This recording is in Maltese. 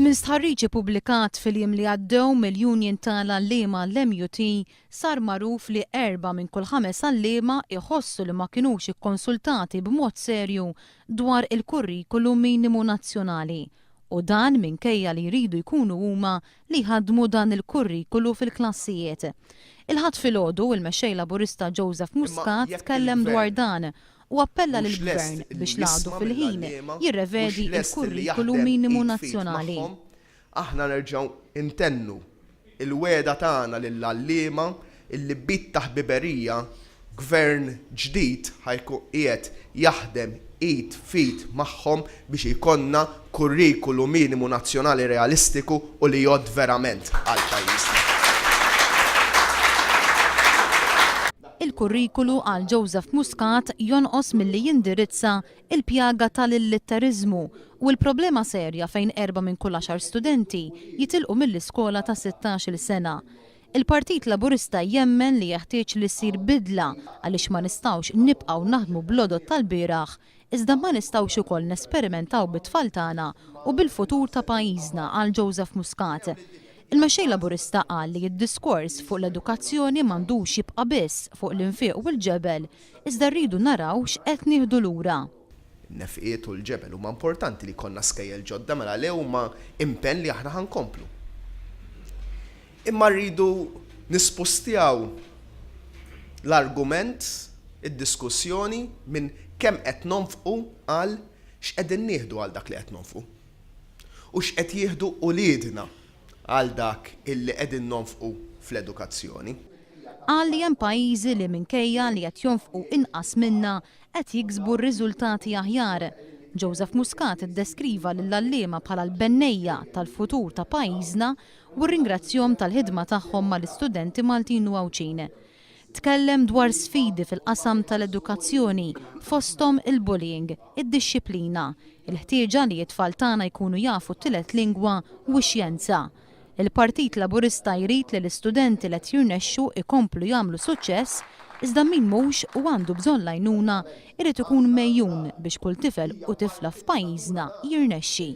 Minn stħarriġ ippubblikat fil-jiem li għaddew mill-Union tal-Għalliema l-MUT sar magħruf li erbgħa minn kull ħames għalliema jħossu li ma kinux ikkonsultati b'mod serju dwar il-kurrikulu minimu nazzjonali u dan minkejja li jridu jkunu huma li jħaddmu dan il-kurrikulu fil-klassijiet. Il-Ħadd filgħodu, il-Mexxej Laburista Joseph Imma Muscat jekk tkellem dwar il-Gvern dan u appella mhux lill-Gvern lest li biex l-għadu jisma' fil-ħin mill-għalliema, mhux jirrevedi lest li l-kurrikulu jaħdem minimu id f'id nazzjonali. magħhom, aħna nerġgħu ntennu l-wegħda tagħna lill-għalliema illi b'id ta' ħbiberija Gvern ġdid ħa jkun qiegħed jaħdem id f'id magħhom biex ikollna kurrikulu minimu nazzjonali realistiku u li jgħodd verament għal pajjiżna. Il-kurrikulu għal Joseph Muscat jonqos milli jindirizza l-pjaga tal-illitteriżmu u l-problema serja fejn erbgħa minn kull għaxar studenti jitilqu mill-iskola ta' sittax-il sena. Il-Partit Laburista jemmen li jeħtieġ li ssir bidla għaliex ma nistgħux nibqgħu naħdmu bl-għodod tal-bieraħ iżda ma nistgħux ukoll nesperimentaw bit-tfal tagħna u bil-futur ta' pajjiżna, qal Joseph Muscat. Il-Mexxej Laburista qal li d-diskors fuq l-edukazzjoni m'għandux jibqa' biss fuq l-infiq u l-ġebel iżda rridu naraw x'qed nieħdu lura. In-nefqiet u l-ġebel huma importanti li jkollna skejjel ġodda mela le huma impenn li aħna ħa nkomplu. Imma rridu nispustjaw l-argument, id-diskussjoni minn kemm qed nonfqu għal x'qegħdin nieħdu għal dak li qed nonfqu. U x'qed jieħdu uliedna għal dak illi qegħdin nonfqu fl-edukazzjoni. Qal li hemm pajjiżi li minkejja li qed jonfqu inqas minna qed jiksbu riżultati aħjar. Joseph Muscat iddeskriva lill-għalliema bħala l-bennejja tal-futur ta' pajjiżna u rringrazzjahom tal-ħidma tagħhom mal-istudenti Maltin u Għawdxin. Tkellem dwar sfidi fil-qasam tal-edukazzjoni fosthom il-bullying, id-dixxiplina, il-ħtieġa li t-tfal tagħna jkunu jafu t-tielet lingwa u x-xjenza. Il-Partit Laburista jrid li l-istudenti li qed jirnexxu jkomplu jagħmlu suċċess iżda min mhux u għandu bżonn l-għajnuna jrid ikun megħjun biex kull tifel u tifla f'pajjiżna jirnexxi.